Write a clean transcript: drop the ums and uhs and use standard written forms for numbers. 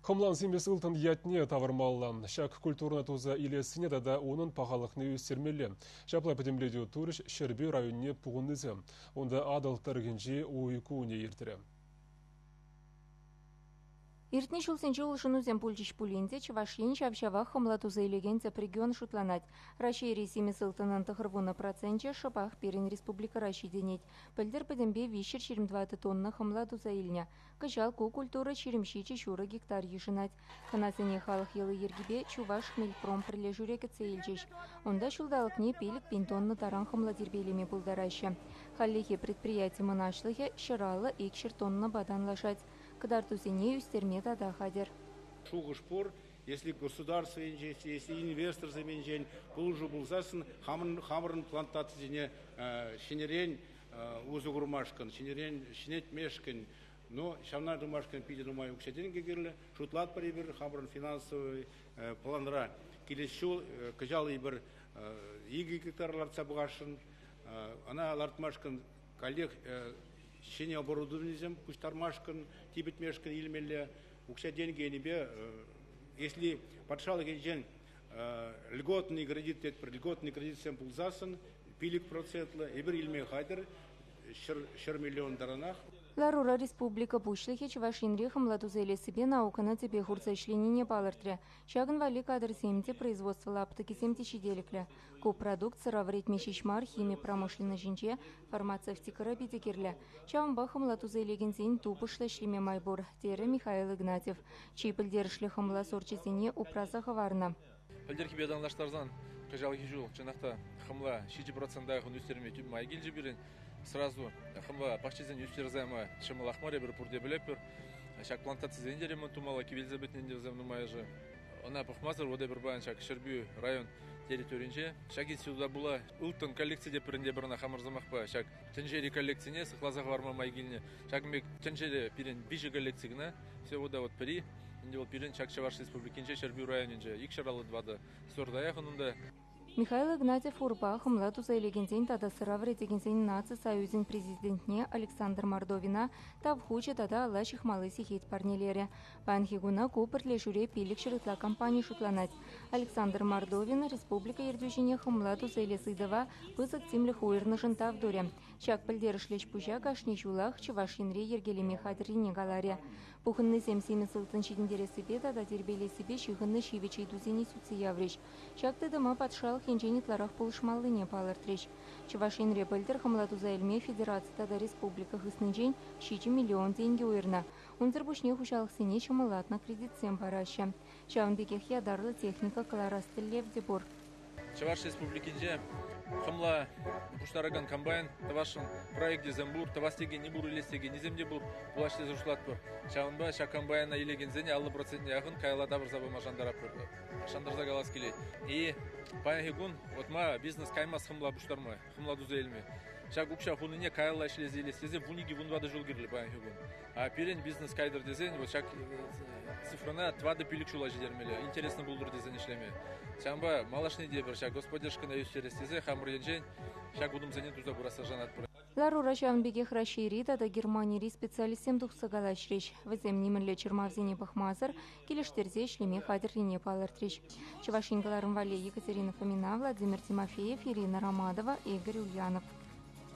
Хӑмлан симӗс ылтӑн ятне тавӑрмалла. Ҫак культурӑна туса илессине тата унӑн пахалӑхне ӳстермелле. Ҫапла пӗтӗмлетӳ турӗҫ Ҫӗрпӳ районне пухӑннисем. Унта Атӑл тӑрӑхӗнчи уй кунӗ иртрӗ. Иртнӗ ҫулсенче улшӑнусем пулчӗҫ пулин те Чӑваш Ен ҫав-ҫавах хӑмла туса илекен тӗп регион шутланать. Раҫҫейри симӗс ылтӑнӑн 90 проценчӗ шӑпах пирӗн республикӑра ҫитӗнет. Пӗлтӗр пӗтӗмпе 324 тонна хӑмла туса илнӗ. Кӑҫал ку культура 27 ҫурӑ гектар йышӑнать. Хӑнасене халӑх йӑли-йӗркипе Чувашхмельпром пӗрлешӳре кӗтсе илчӗҫ. Унта ҫулталӑкне 5000 тонна таран хӑмла тирпейлеме пултараҫҫӗ. Хальлӗхе предприяти мӑнаҫлӑхӗ 150 200 тоннӑпа танлашать. Кӑтартусене ӳстерме тата хатӗр. Шухӑш пур, если государство енчен, если инвесторсем енчен пулӑшу пулсассӑн хамӑрӑн плантацисене ҫӗнӗрен усӑ курмашкӑн, ҫӗнӗрен ҫӗнетмешкӗн, но ҫавна тумашкӑн питӗ нумай укҫа-тенкӗ кирлӗ. Шутлатпӑр эпир хамӑрӑн финансовый планра килес ҫул кӑҫал эпир 2 гектар лартса пӑхасшӑн. Ӑна лартмашкӑн каллех ҫӗнӗ оборудованисем пуҫтармашкӑн, типӗтмешкӗн илмелле. Укҫа-тенкӗ енӗпе, если патшалӑх енчен льготный кредит тетпӗр, льготный кредитсем пулсассӑн 5 процентлӑ эпир илме хатӗр 100 миллион таранах. Ларура республика Пуҫлӑхӗ Чӑваш Енре хӑмла туса илессипе наукӑна тӗпе хурса ӗҫленине палӑртрӗ. Ҫакӑн валли кадрсем те, производство лаптӑкӗсем те ҫителӗклӗ. Ку продукт сӑра вӗретме ҫеҫ мар, хими промышленноҫӗнче, фармацевтикӑра питӗ кирлӗ. Ҫавӑнпа хӑмла туса илекенсен тупӑшлӑ ӗҫлеме май пур, терӗ Михаил Игнатьев. Чи пӗлтерӗшлӗ хӑмла сорчӗсене упраса хӑварнӑ. Пӗлтӗрхипе танлаштарсан кӑҫалхи ҫул чӑнах та хӑмла 7 процента яхӑн ӳстерме май килчӗ пирӗн. Сразу хӑмла пахчисене ӳстерсе яма ҫӑмӑлах мар, эпир пурте пӗлетпӗр. Ҫак плантацисене те ремонт тумалла, кивелсе пӗтнӗ ӗнтӗ вӗсем нумайӑшӗ. Ӑна пӑхмасӑр вот эпир паян ҫак Ҫӗрпӳ район территорийӗнче ҫак института пула ылтӑн коллекци те пӗринте пӗр ӑна хамӑр сӑмахпа ҫак тӗнчери коллекцине сыхласа хӑварма май килнӗ. Ҫакӑн пек тӗнчере пирӗн виҫӗ коллекци кӑна. Все вот пӗри ӗнтӗ вӑл пирӗн ҫак Чӑваш Республикинче Ҫӗрпӳ районӗнче 254 сорта яхӑн унта. Михаил Игнатьев урпа хӑмла туса илекенсен тата сӑра вӗретекенсен наци союзӗн президентне Александр Мордовина тав хучӗ тата алла ҫыхмалли сехет парнелерӗ. Паянхи куна ку пӗрлешӳре 500 ытла компани шутланать. Александр Мордовин республика ертӳҫине хӑмла туса илес ыйтӑва пысӑк тимлӗх уйӑрнӑшӑн тав турӗ. Ҫак пӗлтерӗшлӗ ӗҫ-пуҫа кашни ҫулах Чӑваш Енре йӗркелеме хатӗррине каларӗ. Пухӑннисем симӗс ылтӑн ҫитӗнтерессипе тата тирпейлессипе ҫыхӑннӑ ҫивӗч ыйтусене сӳтсе яврӗҫ. Ҫак тытӑма патшалӑх енчен ытларах пулӑшмаллине палӑртрӗҫ. Чӑваш Енре пӗлтӗр хӑмла туса илме федераци тата республика хыснинчен 7 миллион тенкӗ уйӑрнӑ. Унсӑр пуҫне хуҫалӑхсене ҫӑмӑллатнӑ кредитсем параҫҫӗ. Ҫавӑн пекех ятарлӑ техника кӑларас тӗллев те пур. Чӑваш Республикинче хӑмла пуҫтаракан комбайн тӑвасшӑн проекчӗсем пур, тӑвас текенни пур, илес текеннисем те пур, пулаҫ тесе шутлатпӑр. Ҫавӑнпа ҫак комбайна илекенсене 50 процентне яхӑн каялла тавӑрса пама шантаратпӑр. Шантарса калас килет. И паянхи кун вот ма бизнес каймасть хӑмла пуҫтарма, хӑмла туса илме. Ҫак укҫа хунине каялла ӗҫлесе илес тесе 12-14 ҫул кирлӗ паянхи кун. А пирӗн бизнес кайтӑр тесен вот ҫак цифрӑна 4-5 ҫула ҫитермелле, интересно пултӑр тесен ӗҫлеме. Ҫавӑнпа малашне те пӗр ҫак господдержкӑна ӳстерес тесе хамӑр енчен ҫак утӑмсене туса пырасса шанатпӑр. Ларура ҫавӑн пекех Раҫҫейри тата Германири специалистсем тухса калаҫрӗҫ. Вӗсем нимӗнле чӑрмавсене пӑхмасӑр килӗштерсе ӗҫлеме хатӗррине палӑртрӗҫ. Чӑваш Ен кӑларӑм валли Екатерина Фомина, Владимир Тимофеев, Ирина Ромадова, Игорь Ульянов.